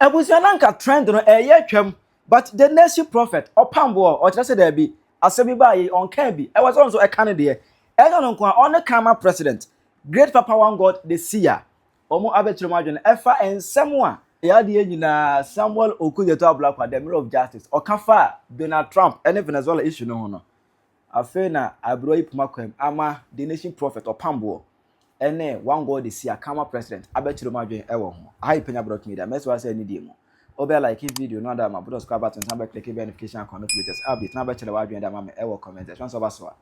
Abusua na nka trend no ɛyɛ twam, but the Nation Prophet ɔpamboɔ ɔkyerɛ sɛ daabi, asɛm bi baa yi ɔnka bi, ɛwɔ sɛ ɔno nso ɛka ne deɛ. Ɛnyɛ ɔno nko a, ɔne Kama President, Great Papa One God the Seer, wɔn abɛkyerɛ mu adwene ɛfa nsɛm a yɛ adeɛ nyinaa Samuel Okudzeto Ablakwa, the Mirror of Justice, ɔka fa Donald Trump ɛne Venezuela issue no ho no. Afei na aberewa yi poma kwam ama the Nation Prophet ɔpamboɔ ɛne One God the Seer, Kama President, abɛkyerɛ mu adwene ɛwɔ ho. Aha yi Panya Brock Media, mɛsɛ wa sɛ ɛne die mu. Wobɛ like video no ada ma bɔ subscribe button san bɛ click bɛ notification icon no for latest update na bɛkyerɛ w'adwene da ma me ɛwɔ comment section sɛ ɔba so a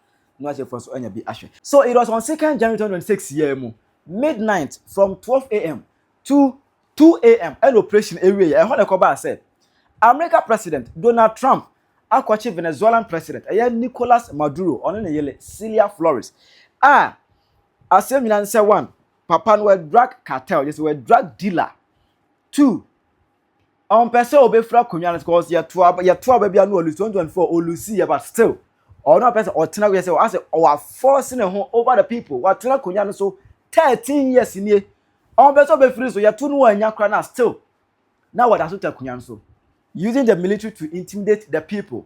na wakyerɛfoɔ nso anya bi ahwɛ. So it was on 2nd January 2026 year mu, midnight, from 12 a.m. to 2 a.m. ɛna operation ewie. Ɛhɔ na ɛkɔbaa sɛ America President Donald Trump akɔkye Venezuelan President ɛyɛ Nicolas Maduro, ɔne ne yere Cilia Flores, a asɛm nyinaa sɛ, one, papa no wɔ drug cartel, yɛ sɛ wɔ drug dealer; two, ɔmpɛ sɛ ɔbɛfira akonnwa no because yɛto aba bi ano ɔlose 2024, ɔlose yɛ, but still ɔno apɛ sɛ ɔtena yɛ sɛ ɔasɛ ɔwɔ afɔɔse ne ho over the people. Watena akonnwa no so 13 years nie, ɔmpɛ sɛ ɔbɛfiri so. Yɛto no wɔ anya kora na still na wɔda so te akonnwa no so, using the military to intimidate the people.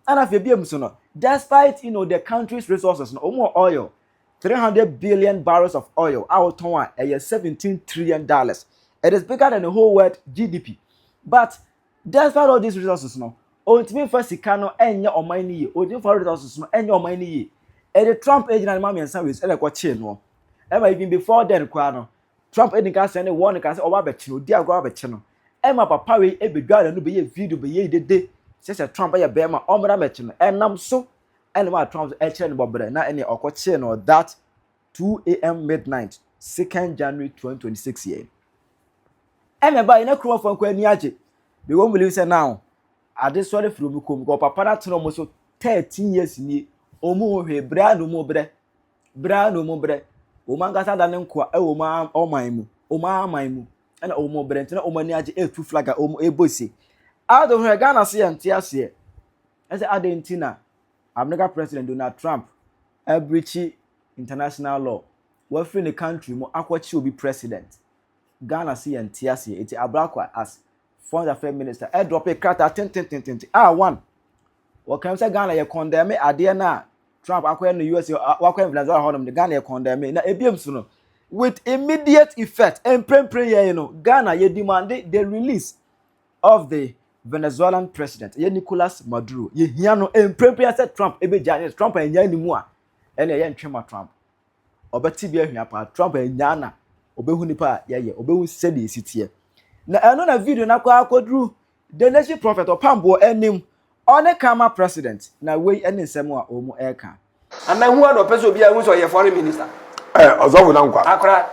Ɛna afei bi mu so no, despite the country's resources no, wɔn wɔ oil, 300 billion barrels of oil a wɔtɔn a ɛyɛ $17 trillion. It is bigger than the whole world GDP. But despite all these resources no, ontumi nfa sika no ɛnyɛ ɔman no yie, ontumi nfa resources no ɛnyɛ ɔman no yie. Ɛde Trump egyina ne ma mmiɛnsa wei ɛna ɛkɔ kyee no. Ɛma even before then koraa no, Trump edi nka sɛ ne wɔn nka sɛ ɔba abɛkye no, odi agorɔ abɛkye no. Ɛma papa wei ebedwa n'ano bɛyɛ video bɛyɛ dede sɛ Trump ɛyɛ bɛrima, ɔmra mɛkye no. Ɛnam so ɛna ma Trump ɛkyerɛ ne bɔbrɛ na ɛne ɔkɔ no that 2 a.m. midnight, 2nd January 2026 yɛ. Ɛna ɛbaa yɛn kuromfoɔ nkɔ ani agye. They won't believe say now ade sɔre firi omi kɔn mu kɔ papa na tena ɔmo so 13 years nie, ɔmo ho hwee brɛ na ɔmo brɛ brɛ na ɔmo brɛ. Ɔmo ankasa da ne nkoa ɛwɔ ɔmo ɔman mu, ɔmo aman mu, ɛna ɔmo brɛ. Ntina ɔmo ani agye, etu flag a ɔmo ebɔ se ado hwɛ Ghana se yɛn te aseɛ. Ɛsɛ ade nti na America President Donald Trump ɛbreach international law, wafiri ne country mu akɔkye obi president. Ghana se yɛn te aseɛ. Eti Ablakwa as Foreign Affairs Minister ɛdrop krataa tentententen a one wɔkàn sɛ Ghana yɛ condemn adeɛ no a Trump akɔyɛ no USA, wakɔyɛ Venezuela hɔnom de. Ghana yɛ condemn na ebiem so no with immediate effect. Mprempren yɛn no, Ghana yɛ demand the release of the Venezuelan President yɛ Nicolas Maduro. Yɛhia no mprempren sɛ Trump ebegya ne Trump anya ne mu a ɛna ɛyɛ ntwema Trump ɔbɛte bi ahwia paa. Trump anya na ɔbɛhu nipa a yɛyɛ, ɔbɛhu sɛdeɛ esi teɛ. Na ɛno na video na akɔ akɔduru the Nation Prophet ɔpamboɔ anim, ɔne Kama President, na wei ɛne nsɛm a wɔn ɛreka. Anahu a na ɔpɛ sɛ obi a ehu sɛ ɔyɛ foreign minister. Ɔsɔfo na nkwa. Akora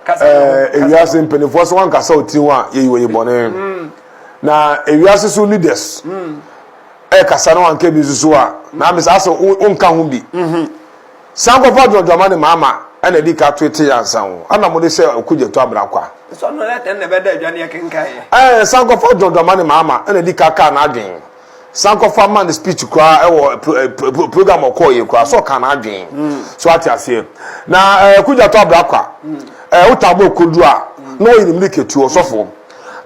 kasa. Ewiase mpanimfoɔ sɛ wankasa ɔtiri ho a yɛyi wɔ yi bɔne na ewiase so leaders ɛkasa na wanka bi nso so a na amesa asɛ wonka ho bi. Sankɔfa dwɔdwɔma ne maama ɛna edi ka to ete yansa ho ɛna mo de sɛ Okudzeto Ablakwa. Sɛ ɔno lɛtɛ na ɛbɛda adwa ne yɛkenkan yɛ. Sankɔfa dwɔdwɔma ne maama ɛna edi ka kaa n'adwen. Sankɔfa ma ne speech koraa ɛwɔ program ɔkɔɔ yɛ koraa so ɔka n'adwen so ate aseɛ. Na Okudzeto Ablakwa wota bɔ okodu a na wɔyi ne mirika tuo ɔsɔfo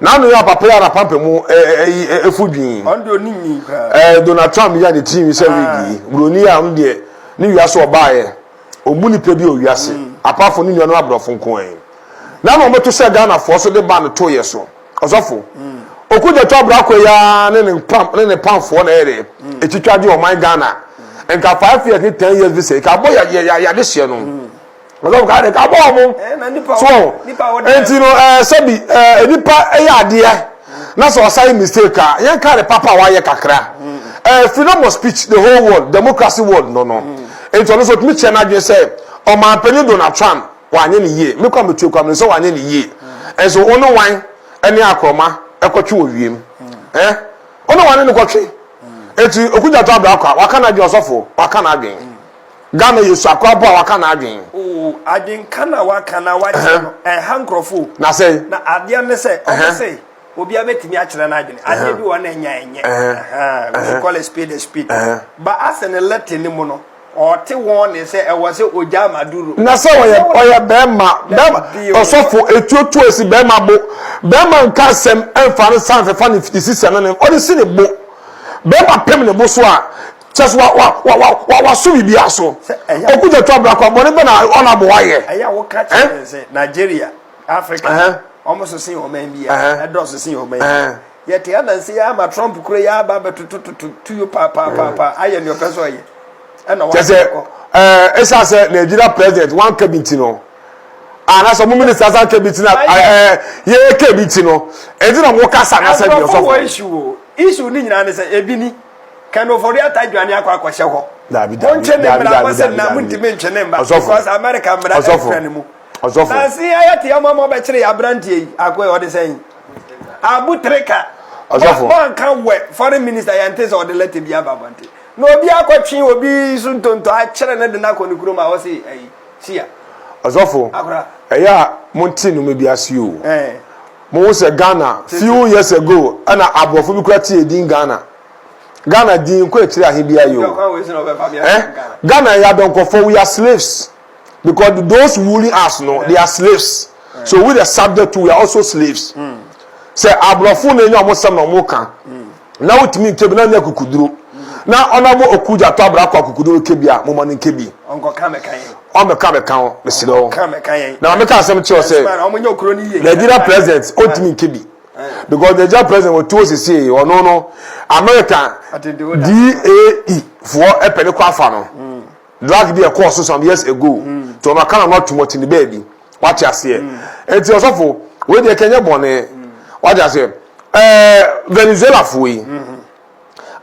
n'ano yɛ papa yɛ anapampa mu ɛɛ efu dwin. Ɔno deɛ ɔni nyi koraa. Donald Trump yɛ ne tirim sɛ wigi buroni a ɔno deɛ ne wiase ɔbaayɛ ɔmu nipa bi wɔ wiase apart from ne nuanom aborɔfo nko yi na ɔmoto sɛ Ghanafoɔ so de ba no to yɛ so. Ɔsɔfo Okudzeto Ablakwa yi ne ne pam ne ne pamfoɔ na ɛyɛ de etwitwa de ɔman Ghana nka 5 years ne 10 years visa ka bɔ yɛ yɛ yɛade hyɛ no. Ɔsɔfo kaa de ka bɔ ɔmo so nti no sɛbi nipa ɛyɛ adeɛ na sɛ ɔsan mistake a, yɛn ka ne papa a wayɛ kakra. Freedom of speech, the whole world democracy world no nti ɔno nso otumi kyerɛ n'adwene sɛ ɔmanpanyin Donald Trump wanyɛ ne yie. Mi kɔ mi tu kɔ mi sɛ wanyɛ ne yie nso ɔno wan ɛne akorɔma ɛkɔtwe wɔ wiem ɔno wan ne kɔtwe. Eti Okudzeto Ablakwa waka n'adwene. Ɔsɔfo waka n'adwene. Ghana yɛ su akɔ abɔ a waka n'adwene. Oo, adwenka na waka na wakyerɛ no ɛha nkurɔfo. Na sɛ na adeɛ ne sɛ ɔmo sɛ obiara bɛtumi akyerɛ n'adwene. Adeɛ bi wɔ na ɛnya ɛnyɛ, we should call a spade a spade, but asɛ ne letter ne mu no. Ɔte wɔn ne sɛ ɛwɔ sɛ ogyaa Maduro. Na sɛ ɔyɛ ɔyɛ bɛrima bɛrima ɔsɔfo etuotuo esi bɛrima bo bɛrima nka asɛm ɛnfa ne nsa nfɛfa ne ne sisi ano ne ɔde si ne bo bɛrima pem ne bo so a kyɛ so wa wa wa wa wa waso biribi aso okuta tu abrakwa bɔne bɛ na ɔna bo ayɛ. Ɛyɛ a woka kyerɛ ne sɛ Nigeria Africa wɔn so sen ɔman bi a ɛdɔɔso sen ɔman bi. Yɛte ananse yi ama Trump kura yi aba abɛtotototo tuo paapaapaapa ayɛ nea ɔpɛ sɛ ɔyɛ. Ɛna Kyɛ sɛ wagye kɔ. ɛɛ ɛsan sɛ Nigeria president wanka bi nti no anaasɛ ɔmo minister san ka bi nti na ɛɛ yɛka bi nti no ɛnti na mo kasa anaasɛ deɛ Nkurɔfoɔ wɔ ɔsɔfo. issue o. Issue ne nyinaa ne sɛ ebi ni. Ken Ofori-Atta adwane akɔ akɔhyɛ hɔ. Daabi daabi Montwe ne daabi mmara daabi kɔ sɛ daabi na daabi. montumi ntwe ne mba Ɔsɔfo because America mmara ɔsɔfo ɛkura ne mu. ɔsɔfo. Nansi ayɛ te ɔmo ama ɔbɛkyere yɛ aberanteɛ yi akɔ ɔde sɛn. Abu Trika. Ɔsɔfo. Wɔnka wɛ foreign minister yɛn te sɛ ɔde lɛtɛ bi aba abɔnten. Na obi akɔtwe obi so ntonto akyerɛ ne de no akɔ ne kurom a ɔse ayi sia. Ɔsɔfo, Akora. ɛyɛ a monte nnoma bi ase o. Ɛɛ. Mohu sɛ Ghana few years ago ɛna aborɔfo bi kura te edin Ghana. Ghana din nkɔ akyiri ahe bi ayɛ o. Eh? Ghana yɛ adɔnkɔfo, we are slaves. Because those ruling us no, they are slaves. So we the subject too, we are also slaves. Sɛ aborɔfo na enya wɔn sɛm na wɔn ka, na wotumi nke bi na nyɛ kukuduro. Na ɔnabɔ okugya to abira kɔ akukuduro ke bi a, mo ma no nke bi. Ɔmmɛka mɛka ho, mesrɛ wo. Na maame ka asɛm kyerɛ sɛ, Nigeria president ɔntumi nke bi. Because Nigeria president wɔtu osisi ɔno no, America DAE foɔ ɛpɛ ne kɔ afa no. Drug bi a ɛkɔɔ so some years ago nti ɔno aka n'ano atum ɔte ne baabi wate aseɛ nti ɔsɔfo wei deɛ kɛnyɛ bɔne wate aseɛ ɛɛ Venezuela foɔ yi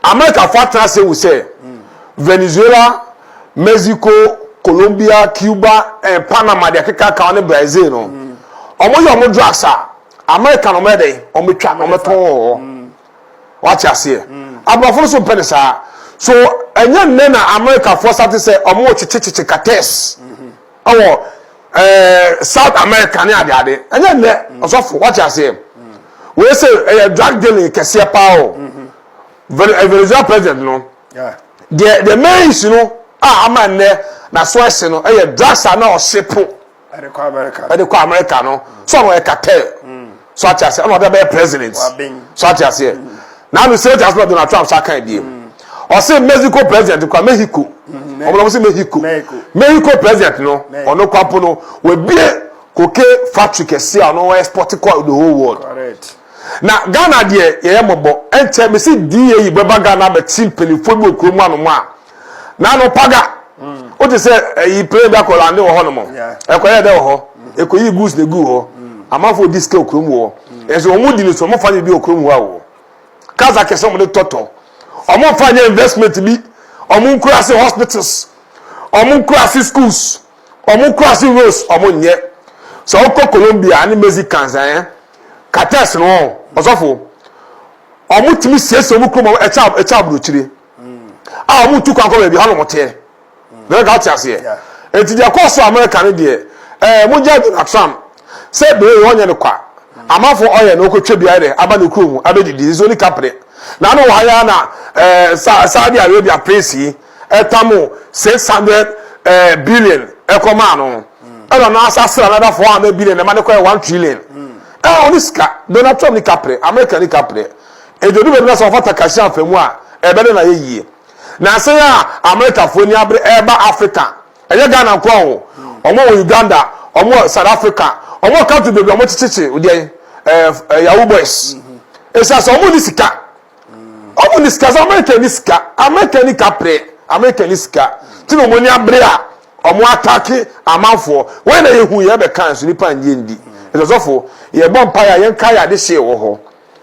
America foɔ atena ase hu sɛ Venezuela Mexico Colombia Cuba and Panama deɛ keka ka ne Brazil no wɔn yɛ wɔn drugs a America na wɔn yɛ dɛ wɔn twa wɔn tɔn wɔ hɔ. Wate aseɛ? Aborɔfo no so mpɛ no saa. So ɛnyɛ nnɛ na Amerikafoɔ sate sɛ ɔmo kyekyekyekye cartels ɛwɔ ɛɛ South America ne adeade. Ɛnyɛ nnɛ, ɔsɔfo, wate aseɛ? Wei sɛ ɛyɛ drug dealing kɛseɛ paa o. Venezuela president no, deɛ the main issue no a ama nnɛ n'aso ɛhye no ɛyɛ drugs a na ɔhye po. Ɛde kɔ America. Ɛde kɔ America no. So ɔno ɔyɛ cartel. So ate aseɛ ɛna ɔde bɛyɛ president. So ate aseɛ. Na ano sɛ ate aseɛ na Donald Trump sa kan bie. Ɔse Mexico president kora Mexico. Ɔmo na ɔmo se Mexico. Mexico president no ɔno kora po no wabie koke factory kɛse a ɔno export kɔ the whole world. Na Ghana deɛ yɛyɛ mmɔbɔ. Ɛnkyɛ mesi DA yi bɛba Ghana abɛkye mpanimfoɔ bi wɔ kurom anom a N'ano paga. Wote sɛ ɛyi plane bi akɔ lande wɔ hɔ nom. Ɛkɔyɛ dɛ wɔ hɔ. Ɛkɔyi goods na egu hɔ. Amanfoɔ di sika wɔ kurom hɔ. Ɛnso wɔn di no so wɔn fa nyɛ bi wɔ kurom hɔ a wɔ. Cars akɛse wɔn de tɔtɔ. Wɔn fa nyɛ investment bi. Wɔn nkura ase hospitals. Wɔn nkura ase schools. Wɔn nkura ase roads wɔn nyɛ. Sɛ wokɔ Colombia ne Mexicans ɛn. Cartels no wɔn ɔsɔfo. Wɔn tumi siesie wɔn kurom ɛkyɛ ɛkyɛ aburokyire. a wɔn tu kwan kɔ baabi hɔ na wɔn teɛ na ɛka te aseɛ nti deɛ kɔɔ so America no deɛ ɛɛ mo gya Donald Trump sɛ bee yɛ ɔnyɛ no kwa amanfo ɔyɛ na ɔkɔtwa bi ayɛ dɛ aba ne kurom abɛdidi nso ne kapre na ano wɔ ha yɛ na ɛɛ sa Saudi Arabia prince yi ɛtam 600 ɛɛ billion ɛkɔ maa no ɛna ɔno asa sra another 400 billion ɛma ne kɔ yɛ 1 trillion ɛɛ ɔne sika Donald Trump ne kapre America ne kapre Enti odu baabi na sɛ wɔfa Takashi afa mu a, ɛbɛyɛ dɛn na ayɛ yie? Nansa yi a Amerikafoɔ ani abere reba Afrika, ɛnyɛ Ghana nko ara o, wɔn wɔ Uganda, wɔn wɔ South Africa, wɔn wɔ country bebree a wɔkyekyekye deɛn, ɛɛ Yahoo boys. Ɛsiane sɛ wɔn nni sika. Wɔn nni sika, sɛ Amerika nni sika, Amerika nni kaprɛ, Amerika nni sika. Nti na wɔn ani abere a wɔn atake amanfoɔ. Wɔn na yɛhu yɛ bɛka nso nipa nnye ndi. Nti ɔsɔfo, yɛbɔ mpaeɛ a yɛnkae adehyeɛ wɔ hɔ.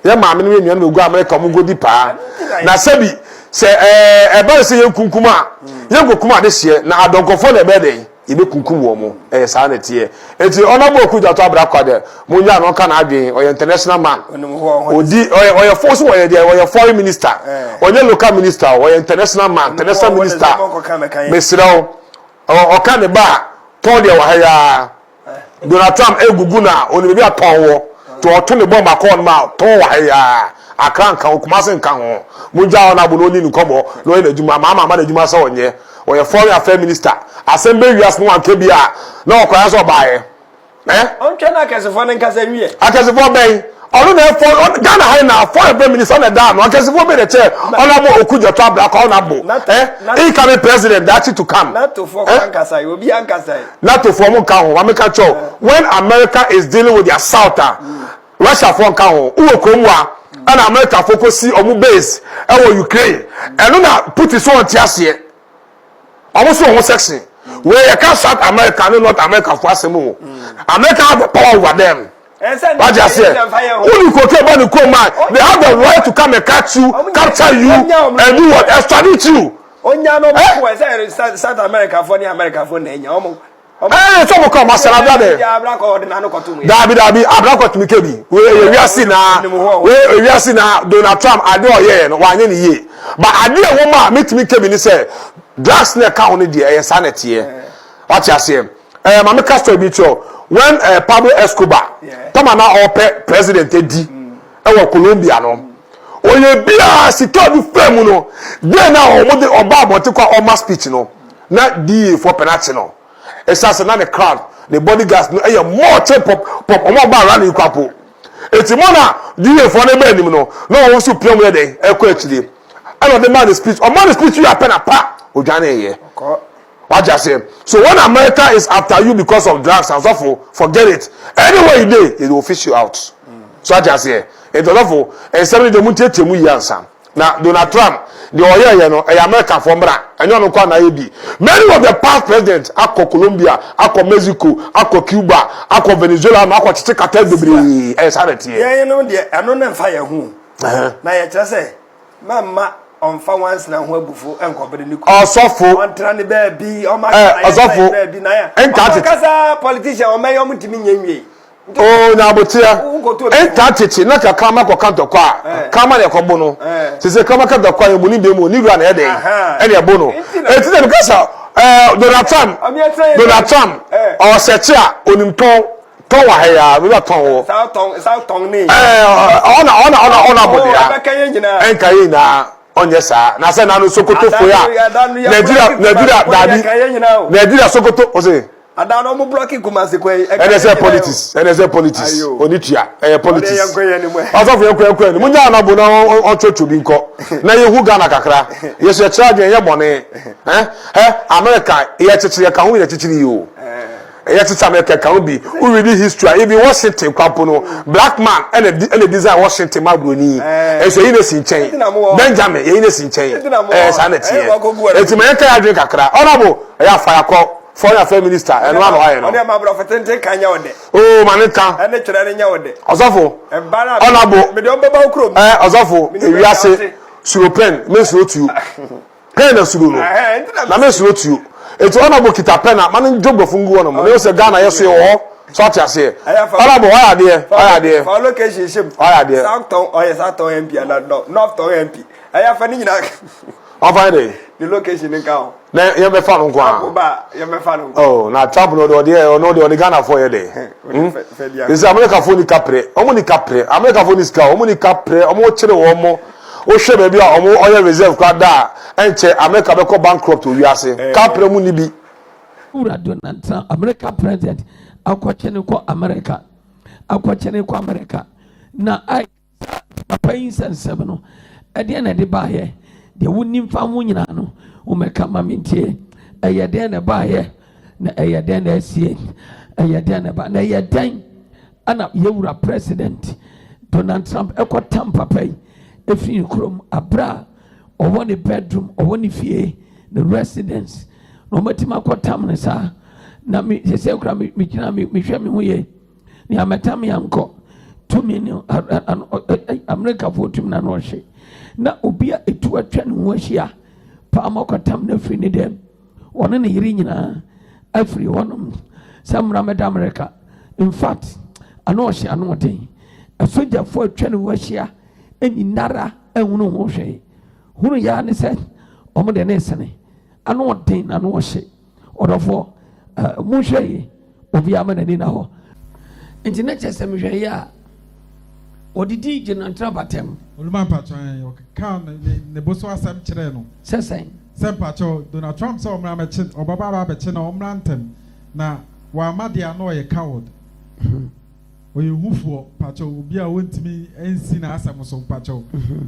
Yɛn maame nom yɛn nuanom egu America ɔmo nkɔdi paa. Na sɛbi sɛ ɛɛ ɛba no sɛ yɛn kunkum a, yɛn nkokum adehyeɛ na adɔnkɔfoɔ na ɛbɛyɛ dɛn? Yɛbɛkunkum wɔn mo. Ɛyɛ saa na ɛteɛ. Enti Honourable Okudjato Abrakwa deɛ monyaa no ɔnka n'adwene, ɔyɛ international man. Ɔdi ɔyɛ ɔyɛ fo so ɔyɛ deɛ ɔyɛ foreign minister. Ɔnyɛ local minister o, ɔyɛ international man, international minister. Mesrɛ wo, ɔka ne ba a, tɔn deɛ wɔ ha yi ara. Donald Trump egugu na onim baabi a tɔn wɔ nti ɔto ne bɔmb akɔ hɔnom a tɔn wɔ ha yi ara Accra nka ho Kumasi nka ho mongyaa hɔ na abo na ɔnni ne nkɔmmɔ na ɔyɛ n'adwuma Mahama ama n'adwuma sɛ ɔnyɛ. Ɔyɛ foreign affairs minister. Asɛm bɛ wiase no wanka bi a na ɔkɔya sɛ ɔbaeɛ. Eh? Ɔntwɛn na akɛsefoɔ no nkasa nwie. Akɛsefoɔ bɛn? Ɔno na ɛfɔ Ghana ha na foreign affairs minister na ɛda ano. Akɛsefoɔ bɛn na ɛkyɛ Honourable Okudzeto Ablakwa Honourable. Eh? Incoming president daakye to come. NATOfoɔ kora nkasa yi, obi ankasa yi. NATOfoɔ mo nka ho, ma meka kyɛw. When America is dealing with their south a, Russia foɔ nka ho. Wowɔ kurom wa ɛna America foɔ kɔ si ɔmo base ɛwɔ Ukraine. Ɛno na Putin so ɔnte aseɛ. Ɔmo so ɔmo section. Wei yɛka South America ne North America foɔ asɛm o. America have the power over them. Wagye aseɛ. Wone koke ba ne kurom a, they have the right to come and catch you, capture you, and do what? Extradite you. Onya no mo sɛ South America foɔ ne America foɔ na anya ɔmo. Ɛɛ sɛ ɔmo ka ɔmo asɛm abira dɛ. Daabi daabi abira tumi kɛ bi. Wei ɛyɛ wiase na wei ɛyɛ wiase na Donald Trump ade ɔyɛɛ no wanyɛ ne yie. But ade a ɛwɔ mu a metumi kɛ bi ne sɛ drugs na ɛka ho no deɛ ɛyɛ saa na ɛteɛ. Wate aseɛ? Ɛɛ maame ka story bi kyerɛ when ɛɛ Pablo Escobar tama na ɔpɛ president adi ɛwɔ Colombia no ɔyɛ biara sika ɔde fɛ mu no den na ɔmo de ɔba abɔnten kɔ a ɔma speech no na DA foɔ pɛ n'akye no. Ɛsiane sɛ na ne crowd, ne bodyguards no yɛ more kyɛn pop pop wɔn a wɔbaa rally yi koraa po. Eti mo na DA foɔ no baa anim no, na wɔn nso pia wɔn yɛ dɛn ɛkɔ akyire. Ɛna ɔde maa ne speech, ɔmaa ne speech wie apɛ na pa odwaneeɛ. Wagye aseɛ. So when America is after you because of drugs, asɔfo, forget it. Anywhere you dey, they will fish you out. So wagye aseɛ. Nti ɔsɔfo, nsɛm no deɛ montietie mu yie ansa. Na Donald Trump deɛ ɔyɛɛyɛ no ɛyɛ Americafoɔ mmra, ɛnyɛ ɔno nkoa na ayɛ bi. Many of the past presidents akɔ Colombia, akɔ Mexico, akɔ Cuba, akɔ Venezuela ama akɔ kyekye cartel bebree, ɛyɛ saa na ɛteɛ. Yɛn no deɛ ɛno no mfa yɛn ho na yɛkyerɛ sɛ mɛmma ɔmfa nwansena ho abufuo nkɔbere ne kunu. Ɔsɔfo. Ɔntena ne baabi, ɔma ɔsɔfo, baabi na yɛ. Nka tete. Ɔmo politician ɔmo yɛ ɔmo ntumi nyɛ nwie. Oo na aboteɛ ntaa tete na ka kraman kɔka ntɔkwa a kraman na ɛkɔbo no sese kraman ka ntɔkwa yɛn bu ne deɛ mu ne wura na ɛyɛ dɛn ɛna ɛbo no eti na meka sa ɛɛ Donald Trump Donald Trump ɔsɛkye a onim tɔn tɔn wɔ ha yi a wura tɔn wɔ ɛɛ ɔna ɔna ɔna ɔna abɔdea ɛnka yɛ nyinaa ɔnyɛ saa na sɛ nanu Sokoto foyi a Nigeria Nigeria daabi Nigeria Sokoto ɔsɛ. Adaa no ɔmo blɔki Kumasi kwan yi. Ɛnɛ sɛ politics ɛnɛ sɛ politics oni tua ɛyɛ politics ɔsɔfo yɛn kɔ yɛn kɔ yɛn mu nya anabo na ɔtwotwo bi nkɔ na yɛhu Ghana kakra yɛsɛ yɛkyerɛ adwene yɛ bɔne ɛ ɛ America yɛ kyekyere yɛ ka ho yɛ kyekyere yi o yɛ kyekyere America ka ho bi wo read history a even Washington kwampo no black man ɛna ɛna design Washington ma buroni ɛnso yɛyi na si nkyɛn Benjamin yɛyi na si nkyɛn ɛɛ saa na ɛteɛ eti ma yɛn ka yɛ adwene kakra ɔnabo ɛyɛ afa yakɔ. Foreign Affairs Minister, ɛno ano ayɛ no. Ɔne ɛma aborɔfo tenten ka nyɛ wo dɛ. Oo, ma ne ka. Ɛne twerɛ no nyɛ wo dɛ. Ɔsɔfo, ɔnabo. Mede wɔn bɛba wo kurom. Ɛɛ, ɔsɔfo, ewiase, suro pɛn, me nsuro tuo. Pɛn na suro no, na me nsuro tuo. Eti ɔnabo kita pɛn a, ma no ndwo borɔfo ngu hɔ nom. Ne sɛ Ghana yɛ so yɛ wɔ hɔ. So ate aseɛ. Ɔnabo, ɔyɛ adeɛ, ɔyɛ adeɛ. Fa location hyɛ mu. Ɔyɛ adeɛ. South tɔn, ɔyɛ South tɔn MP ana North tɔn MP. Ɛyɛ afa ne nyinaa. Ɔfa yɛ dɛ. Ne location nka ho. Na yɛn bɛ fa no nko ara. Trump ba yɛn bɛ fa no nko. Oh na Trump no ɔde ɔde ɔno de ɔde Ghana fo yɛ dɛ. Hmm. Sisi America fo ni kapre. Ɔmo ni kapre. America fo ni sika. Ɔmo ni kapre. Ɔmo kyerɛ wɔn mo. Wohwɛ baabi a ɔmo ɔyɛ reserve kora da a ɛnkyɛ America bɛkɔ bankrupt wɔ wiase. Eh. Kapre mu ni bi. Wura Donald Trump, America president, akɔkyene kɔ America, akɔkyene kɔ America. Na I Saa papa yi nsɛnsɛm no, ɛdeɛn na ɛde baeɛ? Deɛ wonim fa ho nyinaa no, wommɛka ma mentie. Ɛyɛ dɛn na ɛbaeɛ? Na ɛyɛ dɛn na asie? Ɛyɛ dɛn na ɛba? Na ɛyɛ dɛn ɛna yɛwura President Donald Trump ɛkɔtam papa yi ɛfiri ne kurom aberɛ a ɔwɔ ne bedroom, ɔwɔ ne fie, ne residence, na wɔatumi akɔtam no saa? Na me sɛ sɛ kora megyina mehwɛ me ho yie. Nea mɛta me ankɔ tumi no Amerikafoɔ tumi na ano ɔhye na obi a etu atwa ne ho ahyia paa ma ɔkɔtam no afiri ne dɛm ɔne ne yere nyinaa afiri hɔnom sɛ mmra mɛda Amerika in fact ano ɔhye ano ɔden asogyafoɔ atwa ne ho ahyia nyinara nhunu ho hwee hunu yaa ne sɛ wɔn de ne sene ano ɔden na ano ɔhye Ɔdɔfoɔ, monhwɛ yie, obiara ma n'ani na hɔ. Nti na kyerɛ sɛ mehwɛ yie a, wɔdidi gye nantra batɛm. Oluma mpakyɛw ɛn ɔkekaa ne ne bo so asɛm kyerɛɛ no. Sɛ sɛn? Sɛ mpakyɛw Donald Trump sɛ ɔmmra mɛkye ɔbɛba aba abɛkye na ɔmmra ntɛm na wamma deɛ a na ɔyɛ coward. Ɔyɛ hufoɔ mpakyɛw obi a ɔntumi nsi n'asɛm so mpakyɛw.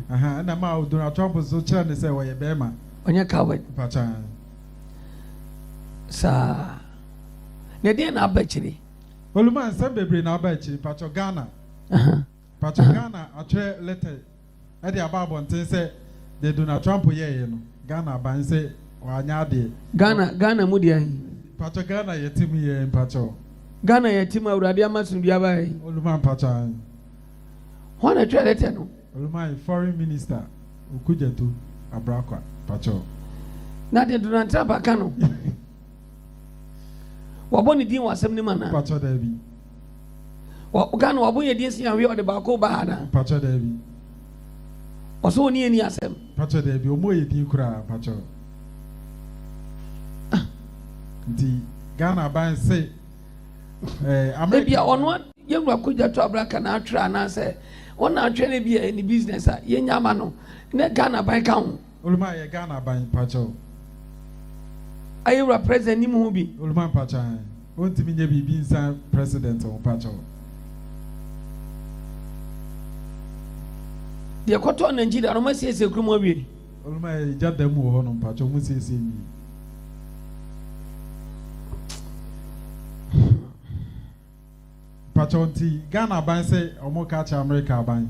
Aha ɛna ma Donald Trump nso kyerɛ ne sɛ ɔyɛ bɛrima. Ɔnyɛ coward. Mpakyɛw. Saa. Na ɛdeɛn na aba akyire? Oluma nsɛm bebree na aba akyire mpakyɛw Ghana. Mpakyɛw Ghana atwerɛ letter de aba abɔnten sɛ deɛ Donald Trump yɛɛyɛ no Ghana aban sɛ wanyɛ adeɛ. Ghana Ghana mu deɛ. Mpakyɛw Ghana yɛ te mu yɛ mpakyɛw. Ghana yɛ te mu awurade ama asomdwie aba yɛ. Oluma mpakyɛw ayi. Hwan na ɛtwerɛ letter no? Oluma ayi foreign minister Okudzeto Ablakwa mpakyɛw. Na deɛ Donald Trump aka no. Wabɔ ne din wɔ asɛm no mu anaa? Mpakyɛ daabi. Wɔ Ghana wabɔ yɛ din si ahwɛ ɔde baako ba ha anaa? Mpakyɛ daabi. Ɔsɛ ɔne yɛ ni asɛm. Mpakyɛ daabi ɔmo yɛ din koraa mpakyɛ. Ah. Nti Ghana aban se eh, America. Ebi a ɔno yɛn wura kogya to abraka na atwerɛ anaasɛ wɔn na atwerɛ no bi a ne business a yɛnya ama no ne Ghana aban ka ho. Oluma yɛ Ghana aban mpakyɛw. Ayɛ wura president nim ho bi. Oluma mpakyɛw ae ontumi nyɛ biribi nsa president ho mpakyɛw. Deɛ kɔtɔɔ Nigeria no ɔmo asiesie kurom awie. Oluma yɛ gya da mu wɔ hɔ no mpakyɛw ɔmo siesie nwie. Mpakyɛw nti Ghana aban sɛ ɔmo ka akyerɛ America aban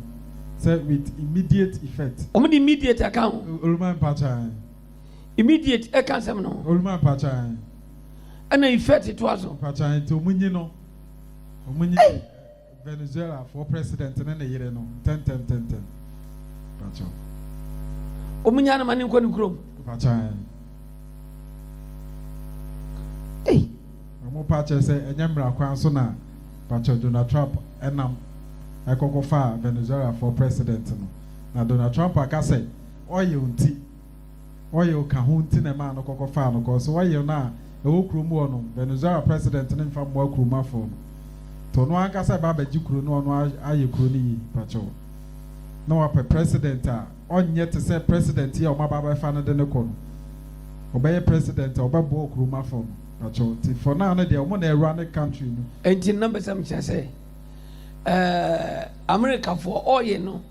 sɛ with immediate effect. Ɔmo de immediate aka ho. Oluma mpakyɛw ae. Immediate ɛka asɛm no ho. Oluma mpakyɛw ae. Ɛna effect toa so. Mpakyɛw ae nti ɔmo nyi no ɔmo nyi Venezuela foɔ president ne ne yere no ntɛntɛm ntɛntɛm mpakyɛw. Ɔmo nya no ma ne nkɔ ne kurom. Mpakyɛw ae. Ei. Ɔmo pa kyerɛ sɛ ɛnyɛ mmara kwan so na mpakyɛw Donald Trump ɛnam ɛkɔ kɔ faa Venezuela foɔ president no. Na Donald Trump aka sɛ oil nti, oil ka ho nti na ɛmaa no kɔ kɔ faa no cos oil no a ɛwɔ kurom hɔ no Venezuela president no nfa mmoa kuromafoɔ no. Nti ɔno ankasa ɛba abɛgye kuro no ɔno ayɛ kuro no yie mpakyɛw. Na wapɛ president a ɔnyɛ te sɛ president yi a wɔn aba abɛfa no de no kɔ no. Ɔbɛyɛ president a ɔbɛboa okuromafo no. Pakyɛw nti for now no deɛ wɔn na ɛwura ne country no. Nti na mpɛ sɛ mekyerɛ sɛ ɛɛ Amerikafoɔ ɔɔye no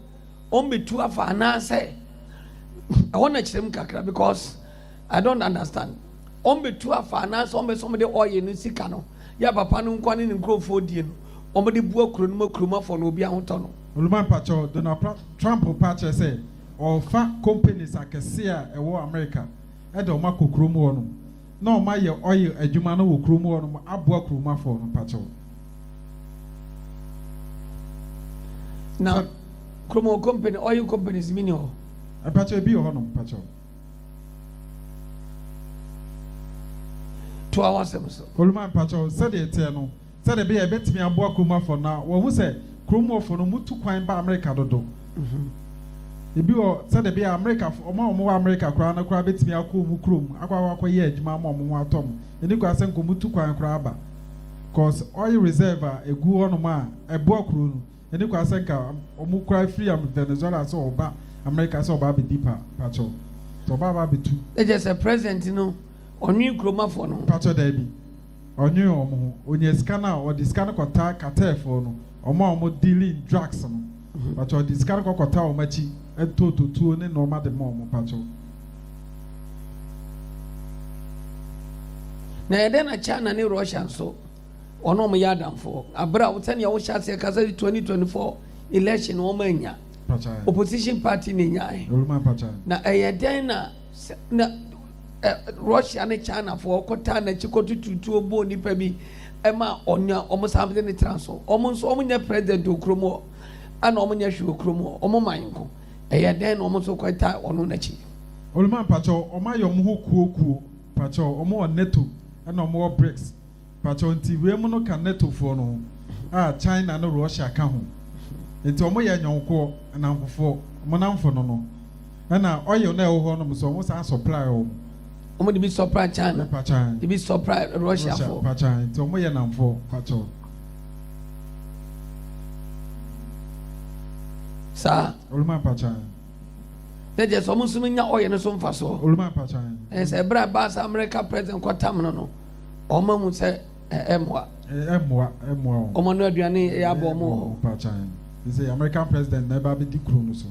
wɔn bɛtu afa anaasɛ ɛhɔ na kyerɛ mu kakra because I don't understand wɔn bɛtu afa anaasɛ wɔn bɛ sɛ wɔn de ɔɔye no sika no yɛ papa no nkoa ne ne nkurɔfoɔ die no wɔn de bua kuro no ma kurom afɔ no obi ahotɔ no. Oluman pakyɛw Donald Trump pa kyerɛ sɛ ɔrefa companies akɛse a ɛwɔ America de wɔn akɔ kurom hɔ nom na wɔn ayɛ oil adwuma no wɔ kurom hɔ nom aboa kuromafɔɔ no mpakyɛw. Na kurom hɔ company oil companies bi ni hɔ. Mpakyɛw ebi wɔ hɔ nom mpakyɛw. Toa w'asɛm so. Oluman mpakyɛw sɛdeɛ ɛteɛ no Sɛdeɛ ɛbɛyɛ a ɛbɛtumi aboa kurom afɔ no, na wɔahu sɛ kurom hɔfo no, wɔtu kwan ba Amerika dodo. Ebi wɔ sɛdeɛ ɛbɛyɛ a Amerikafo, wɔn a wɔwɔ Amerika koraa no koraa bɛtumi akɔ wɔn kurom akɔ akɔ akɔyɛ adwuma ama wɔn ho atɔ wɔn. Ɛnni kwan sɛ nka wɔtu kwan koraa ba. Cause oil reserve a ɛgu hɔnom a ɛboa kuro no, ɛnni kwan sɛ nka wɔn koraa firi Venezuela sɛ wɔba Amerika sɛ wɔba abɛdi pa, pakyɛw. Nti wɔba aba abɛtu. Na kyerɛ sɛ president no ɔnwen kuromafoɔ no ho. Pakyɛw daabi. Ɔnwen wɔn ho. Onya sika no a, ɔde sika no kɔtaa cartelfoɔ no, wɔn a wɔn deal in drugs no. Mpakyɛw, ɔde sika no kɔ kɔtaa wɔn akyi tooto tuo ne nnoɔma de ma wɔn, mpakyɛw. Na ɛyɛ dɛn na China ne Russia nso wɔne wɔn yɛ adamfoɔ abere a sɛnea wohyɛ aseɛ kasa de 2024 election wɔn anya opposition party na enyae na ɛyɛ dɛn na na Russia ne China foɔ kɔtaa n'akyi kɔtutu tuo bɔɔ nipa bi ɛma ɔnya wɔn san de ne tra so wɔn nso wɔn nyɛ president wɔ kurom hɔ ɛna wɔn nyɛ hwee wɔ kurom hɔ wɔn man nko ɛyɛ dɛn na wɔn nso kɔtaa ɔno n'akyi. Oluma mpakyɛw wɔn ayɛ wɔn ho kuo kuo mpakyɛw wɔn wɔ NATO ɛna wɔn wɔ BRICS Pakyɛw nti wei mo no ka NATO foɔ no ho a China ne Russia ka ho nti ɔmo yɛ nyɔnkoɔ nnamfofoɔ ɔmo namfo no no ɛna oil no a ɛwɔ hɔ nom nso ɔmo san supply ɔmo. Ɔmo de bi supply China Pakyɛw de bi supply Russia Russia foɔ. pakyɛw nti ɔmo yɛ namfoɔ pakyɛw. Saa. Oluman pakyɛw. Na kyerɛ sɛ wɔn nso nya ɔyɛ no so mfasoɔ. Oluma mpatwan. Ɛyɛ sɛ ɛberɛ a ɛbaa sɛ America president kɔtam no no, wɔn ahu sɛ ɛmmoa. Ɛmmoa, ɛmmoa wɔn. Wɔn ano aduane yɛ abɔ wɔn wɔ hɔ. Mpatwan. Sɛ American president na ɛba abɛdi kuro no so.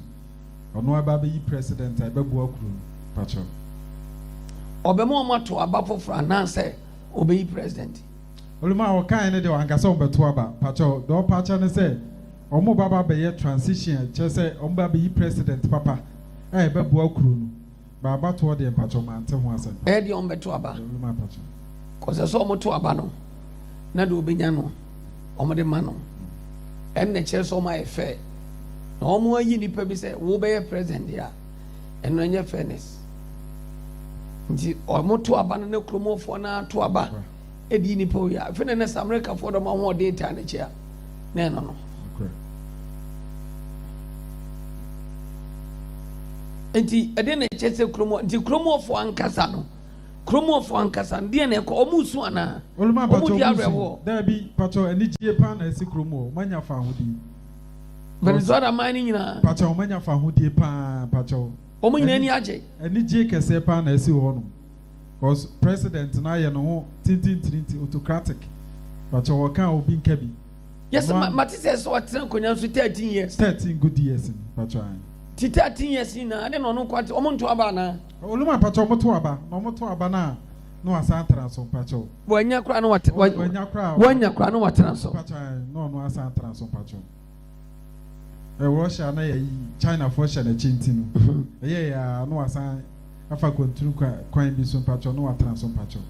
Ɔno aba abɛyi president a ɛbɛboa kuro no. Mpatwan. Ɔbɛma wɔn ato aba foforɔ anaasɛ ɔbɛyi president. Oluma ɔkae no deɛ wanka sɛ wɔbɛto aba. Mpatwan deɛ ɔpa akyɛ ne sɛ wɔn ba ba abɛyɛ transition kyerɛ sɛ wɔn ba abɛyi president papa a ɛbɛboa kuro no. Ba abatoɔ deɛ mpatwan mante ho asɛm. Ɛyɛ deɛ wɔn bɛto aba. Oluma mpatwan. Kɔsɛ sɛ wɔn to aba no na deɛ ɔbɛnya no wɔn de ma no. Ɛnna kyerɛ sɛ wɔn ayɛ fɛ. Na wɔn ayi nipa bi sɛ wo bɛyɛ president deɛ a ɛno ɛnyɛ fairness. Nti wɔn to aba no na kuromfoɔ no ato aba edi nipa oyi a afei na ne sɛ Amerikafoɔ dɔm ahoɔden taa n'akyi a na ɛno no. Nti ɛdeɛ na ɛkyɛ sɛ kurom nti kuromfoɔ ankasa no kuromfoɔ ankasa no deɛ na ɛkɔ wɔn su anaa Oluma wɔn mpatwan di wɔn su. awerɛhoɔ. Daabi mpatwan anigye paa na ɛsi kurom hɔ. Wɔn anya fa ahodie. Venezuela man no nyinaa. Mpatwan wɔn anya fa ahodie paa mpatwan. Wɔn nyinaa ani agye. Anigye kɛseɛ paa na ɛsi hɔ nom. Cause president na ayɛ ne ho tintintinti autocratic. Mpatwan wɔka obi nka bi. Yes, ma te sɛ sɛ ɔtena nkonnwa so 13 years. 13 good years ni mpatwan. Ti 13 years nyinaa ne na ɔno nko ate wɔn nto aba anaa. Oluma mpatwan wɔn to aba na wɔn to aba na na wasan atena so mpatwan. Wɔanya koraa na wate Wɔanya koraa. Wɔanya koraa na watena so. Mpatwan na ɔno asan atena so mpatwan. Russia na yɛ China fo hyɛ n'akyi nti no. Ɛyɛ yɛ a na wasan afa konturu kwan bi so mpatwan na watena so mpatwan.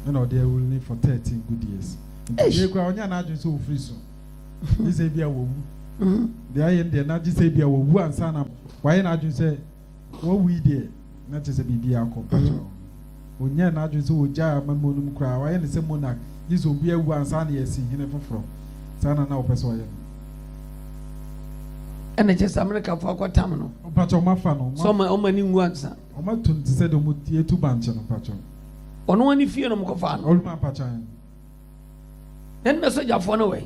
Ɛna ɔde awuri ni for 13 good years. Nti yɛ kura ɔnya n'adwene sɛ ofiri so. Gye sɛ ebi a wɔwu. Deɛ ayɛ no deɛ na gye sɛ ebi a wɔwu ansa na wayɛ n'adwene sɛ wɔwu yi deɛ na kyerɛ sɛ biribi akɔ mpatwan. Onyɛ n'adwene sɛ wɔgya amammuo no mu koraa wayɛ ne sɛ monarch gye sɛ obi awu ansa na yɛsi hene foforɔ saa na na wɔpɛ sɛ ɔyɛ no. Ɛna kyerɛ sɛ Amerikafoɔ akɔtam no. Mpatwa ɔmo afa no. Sɛ ɔmo ɔmo ani ngu ansa. Ɔmo ato no te sɛ deɛ ɔmo yɛtu bankye no mpatwa. Ɔno ani fie no ɔmo kɔfa no. Ɔluma mpatwa. Ɛnna sogyafoɔ no wɛ.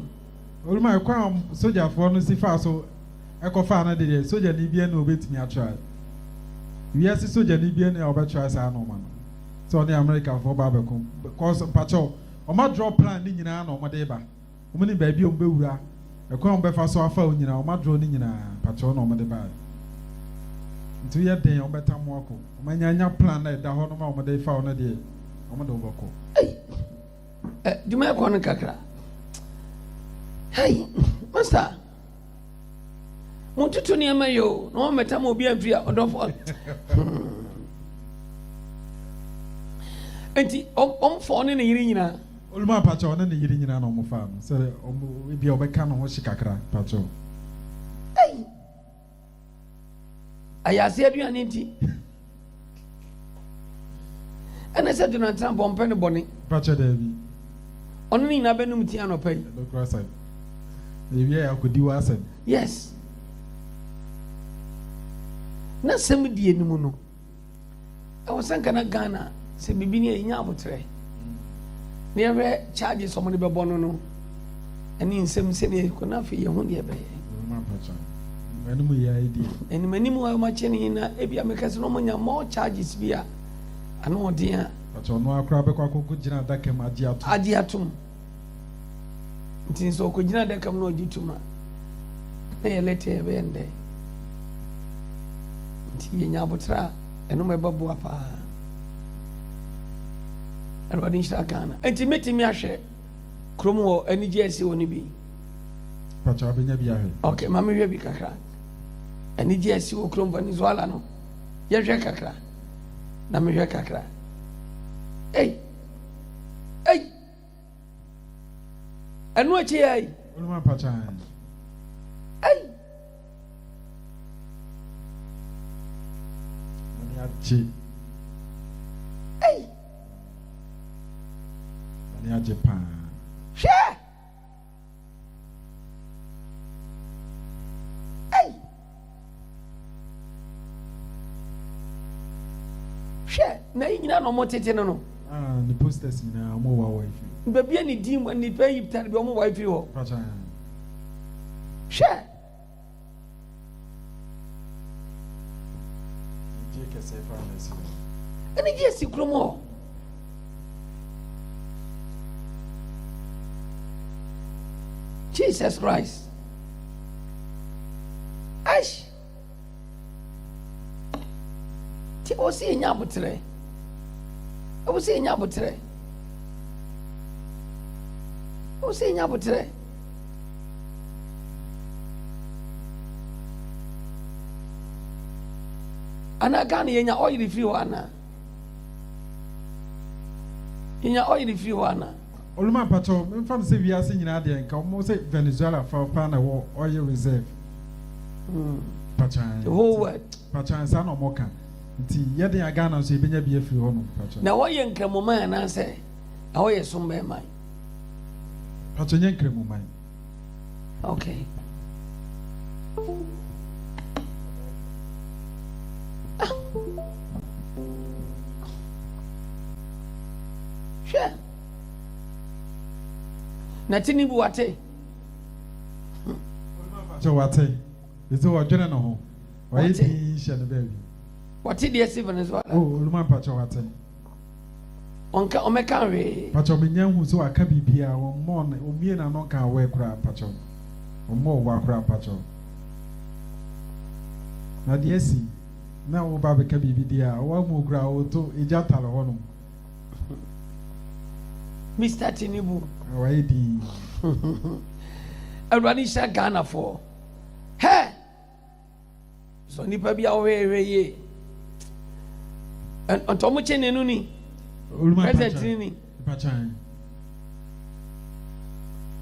Oluma ɛkwan a sogyafoɔ no si fa so ɛkɔfa no deɛ sogyani bi na obetumi atra. Wiase sogyani bi na ɔbɛtra saa nneɛma no. Sɛ ɔne Amerikafoɔ ba abɛko because mpakyɛw ɔmo adraw plan ne nyinaa na ɔmo de ba. Ɔmo ne baabi a ɔmo bɛwura ɛkwan a ɔmo bɛfa so afa o nyinaa ɔmo adraw ne nyinaa mpakyɛw na ɔmo de ba. Nti woyɛ den ɔmo bɛta mo akɔ. Ɔmo anya plan na ɛda hɔ nom a ɔmo de fa hɔ no deɛ ɔmo de ɔbɛkɔ. Ɛ dwuma ɛkɔ no kakra. Hey, master. Mo tutu nneɛma yi o na wɔn mɛta ma obi amfiri a ɔdɔfo. Nti ɔmo fɔ ɔne ne yere nyinaa. Oluma mpakyɛw ɔne ne yere nyinaa na ɔmo fa no sɛ ɔmo ebi a ɔbɛka ne ho hye kakra mpakyɛw. Hey. Ayase aduane nti. Ɛna sɛ Donald Trump ɔmpɛ ne bɔne. Mpakyɛw daabi. Ɔno ne nyinaa bɛnum ti anɔpa yi. Ɛdɔkora sɛm. Ewia yɛ akɔdi wɔ asɛm. Yes. Na sɛm di anim no. Ɛwɔ sɛ nka na Ghana sɛ biribi ne ɛnya abotrɛ. Na yɛhwɛ charges ɔmo de bɛbɔ no no. Ɛne nsɛm sɛdeɛ ɛkɔ na afei yɛho deɛ ɛbɛyɛ. Oluma mpakyɛw. Anim yɛ ayɛ die. Anim anim a ɔmo akyɛ ne nyinaa ebi a meka sɛ na ɔmo nya more charges bi a ano ɔden a. Mpakyɛw ɔno akora bɛkɔ akɔkɔ gyina adaka mu agye atom. Agye atom. Nti sɛ ɔkɔgyina adaka mu na ɔgye tom a na yɛ lɛtɛ yɛbɛyɛ ndɛ. Nti yɛnya abotrɛ a ɛno ma ɛbɛboa paa. Awurade nhyira Ghana. Nti mɛtumi ahwɛ kurom hɔ anigye asi wɔ no bi. Mpakyɛw abɛnya bi ahwɛ. Ok, ma mehwɛ bi kakra. Anigye asi wɔ kurom Venezuela no. Yɛhwɛ kakra. Na mehwɛ kakra. Ei! Ei! Ɛno akyi yɛ yi. Oluma mpakyɛw. Ei! Ani agye. Ei! Ani agye paa. Hwɛ! Ei! Hwɛ! Na yi nyinaa na ɔmo tete no no. Ah, ne posters nyinaa ɔmo wa wɔ efiri. Baabi a ne din mu nipa yi tare bi ɔmo wa efiri hɔ. Mpakyɛw. Hwɛ! kɛseɛ paa na asi hɔ. Anigye asi kurom hɔ. Jesus Christ. Aish. Nti ɛwɔ sɛ yɛnya aboterɛ. Ɛwɔ sɛ yɛnya aboterɛ. Ɛwɔ sɛ yɛnya aboterɛ. Anaa Ghana yɛnya ɔyere firi hɔ anaa? Yɛnya ɔyere firi hɔ anaa? Oluma mpakyɛw memfa no sɛ wiase nyinaa deɛ nka wɔn sɛ Venezuela fa paa na ɛwɔ oil reserve. Mpakyɛw. The whole world. Mpakyɛw saa na wɔn ka nti yɛ den a Ghana nso yɛbɛnya bi afiri hɔ nom mpakyɛw. Na ɛhɔ yɛ nkramoman anaasɛ ɛhɔ yɛ sombɛnman? Mpakyɛw nyɛ nkramoman. Okay. Ah. Hwɛ. Na Tinubu wate. Kyɛ wate. Ɛsɛ wɔdwene ne ho. Wayɛ din hyɛ no baabi. Wate deɛ si Venezuela. Oh, Oluma mpakyɛ wate. Ɔnka ɔmɛka hwee. Mpakyɛ menya hu sɛ waka biribiara ɔmmɔ ne ɔmmie n'ano nka awɛ koraa mpakyɛ ɔmmɔ ɔwa koraa mpakyɛ. Na deɛ asi na woba bɛka biribi deɛ a wamu koraa woto egya tare hɔnom. Mister Tinubu. Wayɛ din. Awurade nhyira Ghanafoɔ. Hɛ! Sɛ nipa bi a wɔhwɛ yie. Ntɔ mo kye ne no ni. President ni ni. Mpakyan.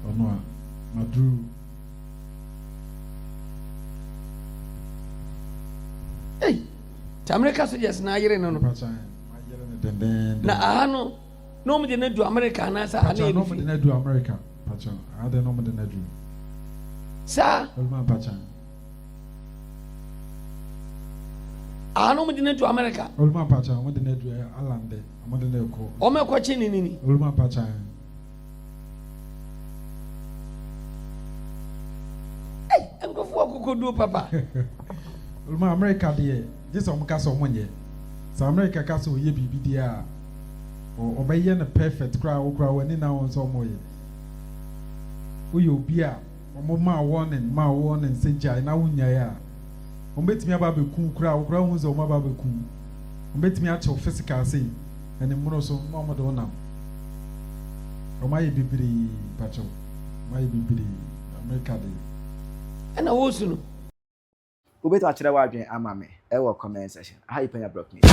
Ɔno a maduru. Hey, ti America soldiers na ayere no no. Mpakyan. Mayere no dendeenden. Na aha no, na wɔn de no adu America anaasɛ aha na Mpakyɛw, yɛ na ne wɔn de fie? no adu America. Mpakyɛw, aha de na wɔn de no adu. Saa. Oluma mpakyɛw. Aha na wɔn de no adu America. Oluma mpakyɛw, wɔn de no adu Alande, wɔn de no rekɔ. Wɔn ɛkɔkye ne nini. Oluma mpakyɛw. Ei, nkurɔfoɔ wɔ akokoɔduro papa. Oluma America deɛ, gye sɛ wɔn ka sɛ wɔn nyɛ. Sɛ America ka sɛ ɔyɛ biribi deɛ a, ɔbɛyɛ no perfect koraa, wo koraa w'ani nna ho sɛ wɔyɛ. Woyɛ obi a wɔn maa warning, maa warning sɛ gyae na wonnyae a, wɔn bɛtumi aba abɛku wo koraa, wo koraa wohu sɛ wɔn aba abɛku wo. Wɔn bɛtumi akye wo physical sei, animono so na wɔn de wo nam. Wɔn ayɛ bebree, mpakyɛw, wɔn ayɛ bebree, America deɛ. Ɛna wɔresu no. Wobɛtumi akyerɛ w'adwene ama me ɛwɔ comment section. Aha yi Panya Block Media.